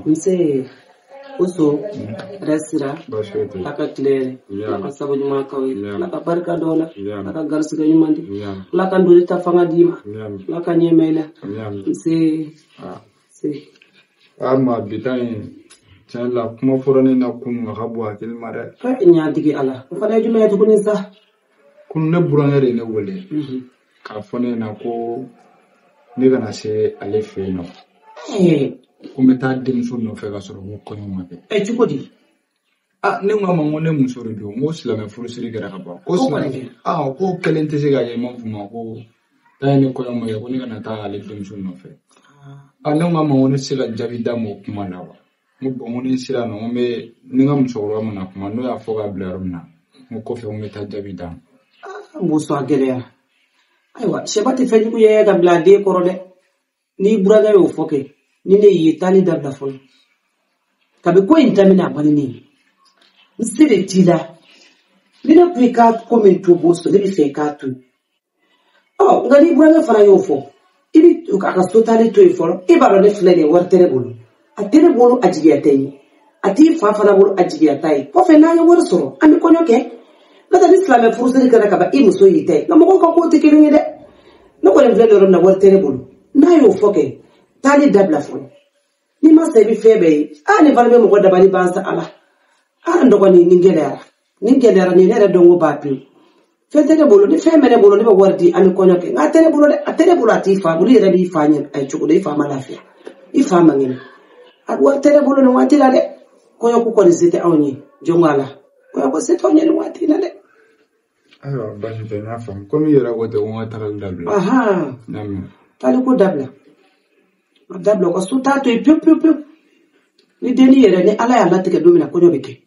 Nse. Uso. Rasira. Ala ka tile yɛrɛ. Ala ka sabu ɲuman k'aw ye. Ala ka barika dɔw la. Ala ka garisigɛ ɲuman di. Ala ka ndoli ta fanga d'i ma. Ala ka ɲɛma i la. Nse. Nse. Ma bi ta in tiɲɛ la kuma fɔra ne na kunun a ka bon hakili ma dɛ. N y'a digi ala. O fana ye jumɛn ye tuguni sa? Kunun ne burankɛ de ye ne wele. K'a fɔ ne ɲɛna ko ne kana se ale fɛ yen nɔ. Ko n bɛ taa denmuso nɔfɛ ka sɔrɔ ko kɔɲɔ ma kɛ. Cogo di? Ne ko a ma ko ne muso de don, n ko silamɛ furusiri kɛra ka ban. Ko silamɛ ko kelen tɛ se ka kɛ, n m'a f'u ma ko taa ni kɔɲɔ ma kɛ, ko ne kana taa ale denmuso nɔfɛ. Ne ko a ma ko ne tɛ se ka jaabi d'a ma o kuma la wa. N ko bɔn, ko ni n sera nɔ, n ko n bɛ ni n ka musokɔrɔba mana kuma, n'o y'a fɔ k'a bila yɔrɔ min na, n ko kɔfɛ n bɛ taa jaabi d'a ma. N b'o sɔn a gɛlɛyara. Ayiwa, sɛba tɛ fɛn jugu ye ka bila a den kɔrɔ dɛ. N'i burankɛ y'o fɔ kɛ, ni ne y'i ye taali dabila fɔlɔ. Kabi ko in daminɛ a man di ne ye. N se de t'i la. Ni ne ko i ka ko min to bo so, ne bɛ fɛ i k'a to yen. Ɔ nka n'i burankɛ fana y'o fɔ, i bɛ a ka so taali to yen fɔlɔ. E b'a dɔn ne filɛ nin ye, wari tɛ ne bolo. A tɛ ne bolo, a jigiya tɛ n ye. A t'i fa fana bolo, a jigiya t'a ye. Kɔfɛ n'an ye wari sɔrɔ, an bɛ kɔɲɔ kɛ. N'o tɛ ni silamɛ furusiri kɛra ka ban, i muso y'i ta ye. Nka mɔgɔw ka kow tɛ kelen ye dɛ. Ne kɔni filɛ nin yɔrɔ min na, wari tɛ ne bolo. N'a y'o fɔ kɛ, taali dabila fɔlɔ. N'i ma sa i bɛ fɛn bɛɛ ye. Nin fana bɛ mɔgɔ dabali ban sa ala. N dɔgɔnin, nin gɛlɛyara. Nin gɛlɛyara, nin ne yɛrɛ dɔnko b'a pewu. Fɛn tɛ ne bolo, ni fɛn bɛ ne bolo, ne bɛ wari di, an bɛ kɔɲɔ kɛ. Nka a tɛ ne bolo dɛ, a tɛ ne bolo, a t'i fa bolo. I yɛrɛ b'i fa ɲɛ a ye cogo di, i fa ma lafiya. I fa man kɛnɛ. A wari tɛ ne bolo nin waati la dɛ. Kɔɲɔko kɔni se tɛ anw ye, jɔn ko ala. Kɔɲɔko se tɛ anw ye nin waati in na dɛ. Ayiwa, baasi tɛ, n y'a faamu. Komi i yɛrɛ ko ten, ko n ka tagali dabila. N y'a mɛn. Taali ko dabila. A dabila, u ka so t'a to yen pewu pewu pewu. Ni denni yɛrɛ, ni ala y'a latigɛ don min na, kɔɲɔ bɛ kɛ.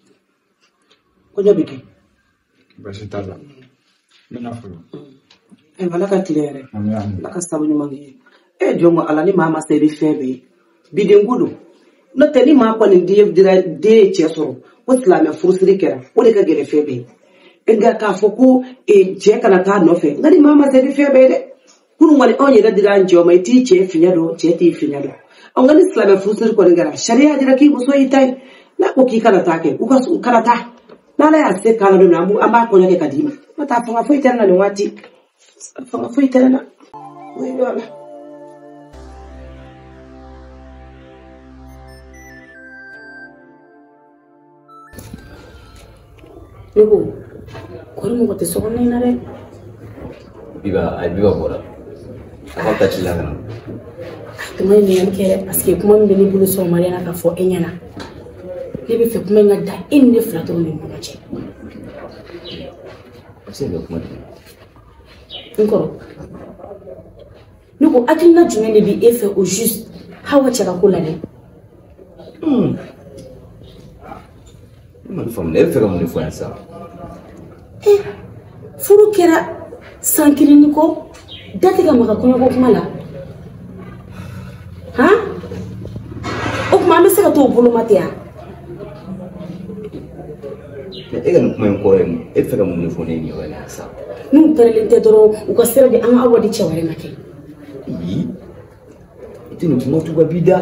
Kɔɲɔ bɛ kɛ. Baasi t'a la. N bɛna fɔlɔ. Ayiwa, ala ka tile yɛrɛ. Ala ka sabu ɲuman k'i ye. Jɔn ko ala, ni maa ma se i bɛ fɛn bɛɛ ye. Biden ko don. N'o tɛ ni maa kɔni den dira, den ye cɛ sɔrɔ, ko silamɛ furusiri kɛra, o de ka gɛlɛn fɛn bɛɛ ye. Nka k'a fɔ ko cɛ kana taa nɔfɛ, nka ni maa ma se i bɛ fɛn bɛɛ ye dɛ. Kunun kɔni anw yɛrɛ dira an cɛw ma, i t'i cɛ fiɲɛ dɔn, cɛ t'i fiɲɛ dɔn. Nka ni silamɛ furusiri kɔni kɛra, sariya jira k'i muso y'i ta ye. N'a ko k'i kana taa kɛ, u ka kana taa. N'ala y'a se k'a la don min na, an b'a kɔɲɔ kɛ ka d'i ma. N'o tɛ a fanga foyi tɛ ne na nin waati. A fanga foyi tɛ ne na. O ye ala. Ne ko, kɔri mɔgɔ tɛ so kɔnɔ in na dɛ. Biba, a Biba bɔra. A k'aw ta ci la ka na. Tuma ɲininkali kɛ dɛ, parce que kuma min bɛ ne bolo sɔgɔmada in na k'a fɔ e ɲɛna, ne bɛ fɛ kuma in ka dan e ni ne fila dɔrɔn ni ɲɔgɔn cɛ. A bɛ se ka kɛ kuma jumɛn? N kɔrɔ, ne ko hakilina jumɛn de bɛ e fɛ au juste Hawa cɛ ka ko la dɛ? Ne ma nin faamu dɛ, e bɛ fɛ ka mun de fɔ yan sisan? Furu kɛra san kelen ni kɔ, da tɛ ka maga kɔɲɔko kuma la. Han? O tuma an bɛ se ka t'o bolo ma ten wa? Mais e ka nin kuma in kɔrɔ ye mun ye? E bɛ fɛ ka mun de fɔ ne ye nin yɔrɔ in na sisan? N'u pɛrɛlen tɛ dɔrɔn, u ka sira di an ka Awa di cɛ wɛrɛ ma kɛ. Ayi, i tɛ nin kuma tugu b'i da.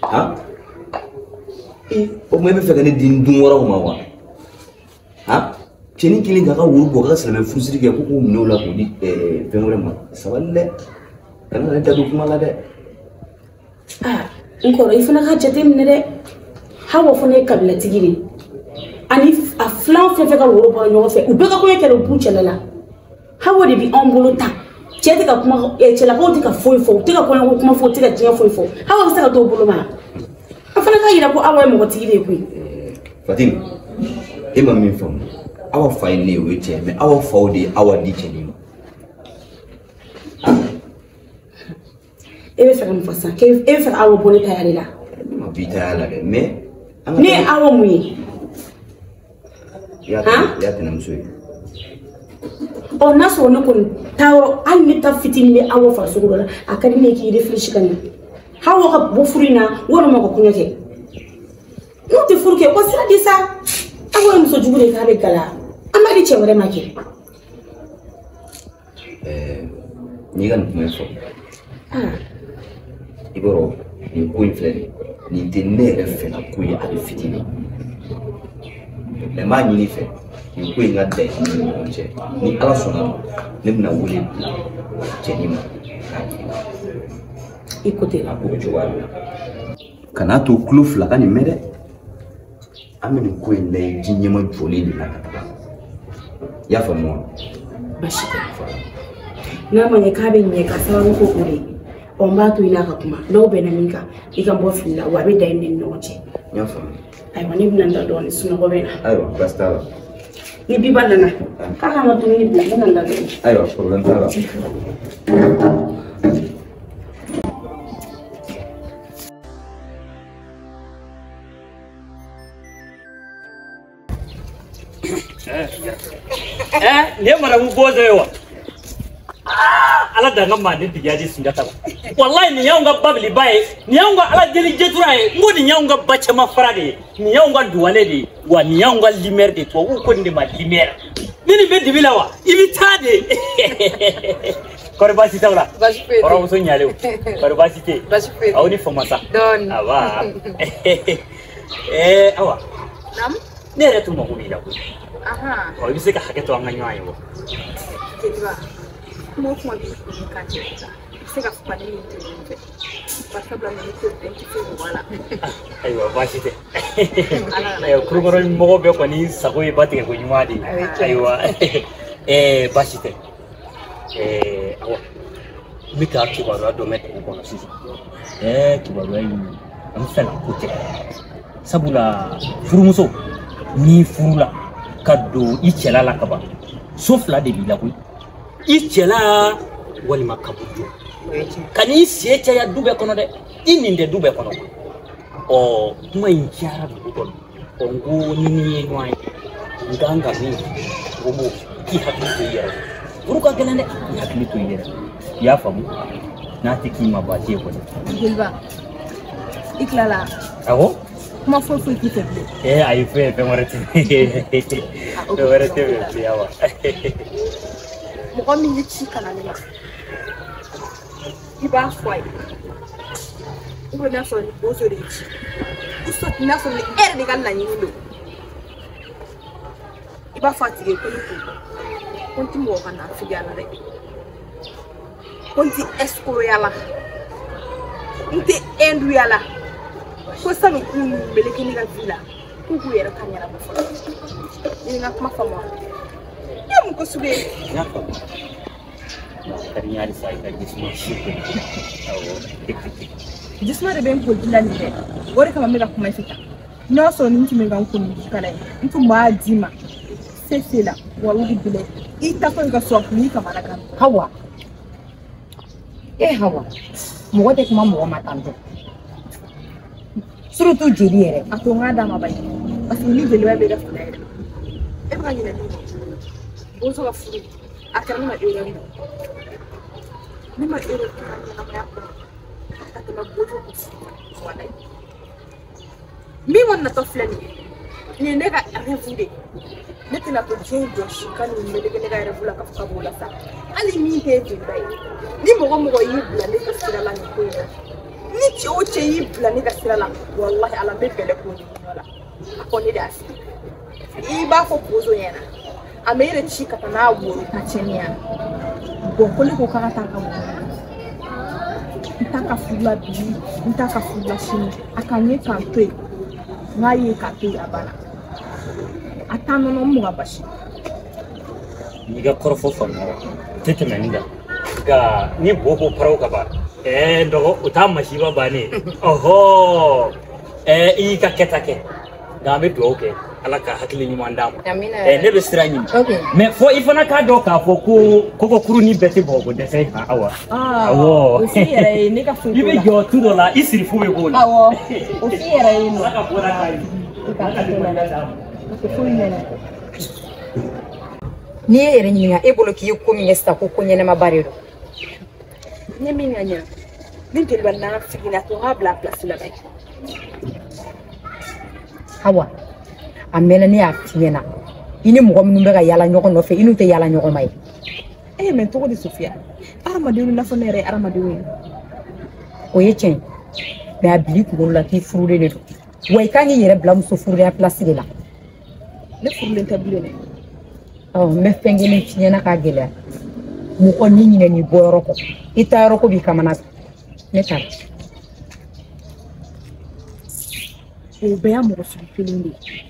Han? O tuma e bɛ fɛ ka ne di n dun wɛrɛw ma wa? Han? Cɛnin kelen k'a ka woro bɔ k'a ka silamɛ furusiri kɛ ko k'o minɛ o la k'o di fɛn wɛrɛ ma. Sabali dɛ. Kana ne da don kuma la dɛ. N kɔrɔ, i fana ka jateminɛ dɛ. Hawa fana ye kabilatigi de ye. Ani a filan fɛn fɛn ka woro bɔra ɲɔgɔn fɛ, u bɛɛ ka kɔɲɔ kɛra u b'u cɛla la. Hawa de bi anw bolo tan. Cɛ tɛ ka kuma, cɛlakaw tɛ ka foyi fɔ, u tɛ ka kɔɲɔko kuma fɔ, u tɛ ka diɲɛ foyi fɔ. Hawa bɛ se ka t'o bolo ma. An fana k'a yira ko Awa ye mɔgɔtigi de ye koyi. Fatim, e ma min faamu, Awa fa ye ne ye, o ye tiɲɛ ye, mais Awa faw de ye Awa di cɛnin ma. E bɛ fɛ ka mun fɔ sisan? E bɛ fɛ ka Awa bɔ ne ta de la? Ne ma b'i ta la dɛ, mais ne ye Awa mun ye? I y'a tɛnɛmuso ye. Ɔ n'a sɔrɔ ne kɔni taayɔrɔ, hali ne ta fitinin bɛ Awa farisogo dɔ la, a ka di ne ye k'i réfléchi ka ɲɛ. Hawa ka bɔ furu in na walima ka kɔɲɔ kɛ. N'u tɛ furu kɛ, ko sira di sa. Awa ye muso jugu de ye k'a bɛ gala. An b'a di cɛ wɛrɛ ma kɛ. N'i ka nin kuma in fɔ, i b'a dɔn Nin ko in filɛ nin ye, nin tɛ ne yɛrɛ fɛla ko ye hali fitinin. Mɛ n b'a ɲini i fɛ, nin ko in ka da i ni ɲɔgɔn cɛ. Ni Ala sɔnna ma, ne bɛna wele bila cɛnin ma k'a ɲininka. I ko ten. A ko bɛ cogoya min na. Kan'a to tulo fila ka nin mɛn dɛ. An bɛ nin ko in lajɛ ji ɲɛma jɔlen de la ka taga. I y'a faamu wa? Baasi tɛ. N'a ma ɲɛ k'a bɛ ɲɛ ka sababu ko o de ye, ɔ n b'a to i n'a ka kuma, n'aw bɛnna min kan i ka bɔ fili la, wa a bɛ da i ni ɲɔgɔn cɛ. N y'a faamu. Ayiwa, ne bɛna n da dɔɔnin, sunɔgɔ bɛ na. Ayiwa, baasi t'a la. Ni Biba nana k'a ka n ka dumuni bila, n bɛna n da dɔɔnin. Ayiwa, problème t'a la. Nin ye madamu Bozo ye wa? Ala dan ka manden tigiya di Sunjata ma. Walayi nin y'anw ka babiliba ye, nin y'anw ka ala deli jetura ye, n ko nin y'anw ka ba cɛman fara de ye, nin y'anw ka duwale de ye, wa nin y'anw ka limɛri de ye, tubabuw ko nin de ma limɛri. Ni nin bɛ dibi la wa, i bɛ taa de. Kɔri baasi t'aw la? Baasi foyi tɛ. Kɔrɔmuso ɲalen o. Kɔri baasi tɛ yen? Baasi foyi tɛ. Aw ni fama sa. Dɔɔni. Aba. Awa. Naamu. Ne yɛrɛ tun mako b'i la koyi. Ahan. Ɔ, i bɛ se ka hakɛ to an ka ɲɔgɔn ye wa? Jeliba, kuma o kuma b'i kun kan cɛ la, i bɛ se ka fɔ ne min tɛ ɲɔgɔn fɛ. Barisabula ninnu ko bɛn tɛ se mɔgɔ la. Ayiwa, baasi tɛ. Kurukɔrɔ mɔgɔ bɛɛ kɔni sago ye ba tigɛ ko ɲuman de ye. Ayiwa, baasi tɛ. Awa, n bɛ ka kibaruya dɔ mɛn dugu kɔnɔ sisan. Kibaruya in, an bɛ fɛ ka ko tɛ. Sabula furumuso, n'i furula ka don i cɛla la kaban, so fila de b'i la koyi. I cɛla walima kaburu. Ka n'i sen caya du bɛɛ kɔnɔ dɛ, i nin tɛ du bɛɛ kɔnɔ. Ɔ, kuma in cayara dugu kɔnɔ. Ɔ, n ko ni ni ye ɲɔgɔn ye, n kan ka min, n ko b'o k'i hakili to i yɛrɛ la. Furu ka gɛlɛn dɛ, i hakili to i yɛrɛ la. I y'a faamu? N'a tɛ k'i ma baasi ye kɔni. Jeliba, i tilala? Awɔ. Kuma foyi foyi t'i fɛ bilen. Ayi, fɛn wɛrɛ tɛ. Fɛn wɛrɛ tɛ bilen, awa. Mɔgɔ min ye ci kana ne ma, i b'a fɔ a ye. Ou bien n'a sɔrɔ ni Bozo de ye ci, ou soit n'a sɔrɔ ni e yɛrɛ de ka laɲini don, i b'a fɔ a tigi ye ko ne ko n ti mɔgɔ ka nafigiya la dɛ, ko n ti escroya la, n tɛ hinduya la, ko sanu k'u n'u meleke ne ka vie la, k'u k'u yɛrɛ ta ɲɛnabɔ fɔlɔ. I ni n ka kuma faamu wa? I ye mun ko sugu ye? N y'a faamu. Ka di n ye halisa i ka jisuma si ko. Awɔ. Jisuma de bɛ n koli la nin dɛ. O de kama n bɛ ka kuma i fɛ tan. N'a y'a sɔrɔ nin tun bɛ ka n ko ni jikala ye, n tun b'a d'i ma se la, walahi bilahi. I taatɔ i ka so a kun b'i kamana gan. Hawa. Hawa. Mɔgɔ tɛ kuma mɔgɔ ma tan tɔ. Surtout jeli yɛrɛ. A to n k'a d'a ma bani. Parce que ni jeliba bɛ ka fila yɛrɛ. E bɛ ka ɲinɛ min kɔ. Bozo ka furu, a kɛra ne ma erreur ye. Ne ma erreur kɛ n ka ɲɛnamaya kɔnɔ ka tɛmɛ Bozo ka furu kan, walayi. Min kɔni natɔ filɛ nin ye, nin ye ne ka rêve de ye. Ne tɛna to diɲɛ jɔ si ka nin meleke ne ka rêve la k'a fɔ k'a b'o la sa. Hali min tɛ jeliba ye, ni mɔgɔ mɔgɔ y'i bila ne ka sira la nin ko in na, ni cɛ o cɛ y'i bila ne ka sira la, walahi Ala n bɛ bɛlɛ k'o ɲini la. A ko ne de y'a f'i ye. I b'a fɔ Bozo ɲɛna, a ma e yɛrɛ ci ka taa n'a woro ta cɛnni ya. Bɔn ko ne ko k'a ka taa ka woro. N t'a ka furu la bi, n t'a ka furu la sini. A ka n ye k'an to yen, n k'a ye k'a to yen, a banna. A t'a nɔnɔ n mugan basi. N'i ka kɔrɔfɔ faamuya wa, o tɛ tɛmɛ nin kan. Nka ni bo ko paraw ka ban, n dɔgɔ o t'a masiba bannen ye. Ɔhɔ, i y'i ka kɛta kɛ, nka an bɛ dugawu kɛ Ala ka hakili ɲuman d'a ma. Ne bɛ sira ɲini. Mɛ fo i fana k'a dɔn k'a fɔ ko koko kurunin bɛɛ tɛ bɔgɔ ko dɛsɛ ye. Awa. Awɔ. O f'i yɛrɛ ye, ne ka foyi I t'o bɛ la. jɔ tu dɔ la, i sirifu bɛ b'o la. Awɔ, o f'i yɛrɛ ye nɔ. Ala ka bɔda k'a ye. I ka hakili t'o la dɛ. O tɛ foyi ɲɛ ne. N'i ye yɛrɛ ɲininka, e bolo k'i ye ko min kɛ sisan ko ɲɛnɛmaba de don. N ye min ŋaɲa, ni jeliba nana seginna to n k'a bila a place la bani. Hawa, a mɛnna ne y'a f'i ɲɛna, i ni mɔgɔ minnu bɛ ka yaala ɲɔgɔn nɔfɛ, i n'u tɛ yaala ɲɔgɔn ma ye. Mɛ cogo di Sofiya? Hadamadenw i n'a fɔ ne yɛrɛ ye hadamadenw ye. O ye tiɲɛ ye. Mais a bil'i kunkolo la k'i furulen de don. Wa i kan k'i yɛrɛ bila muso furudenya place de la. Ne furulen tɛ bilen dɛ. Ɔ n bɛ fɛn kelen f'i ɲɛna k'a gɛlɛya. Mɔgɔ n'i ɲinɛn'i bɔyɔrɔ kɔ, i taayɔrɔ ko b'i kamana gan. Ne taara. O bɛɛ y'a mɔgɔ sugu kelen de ye.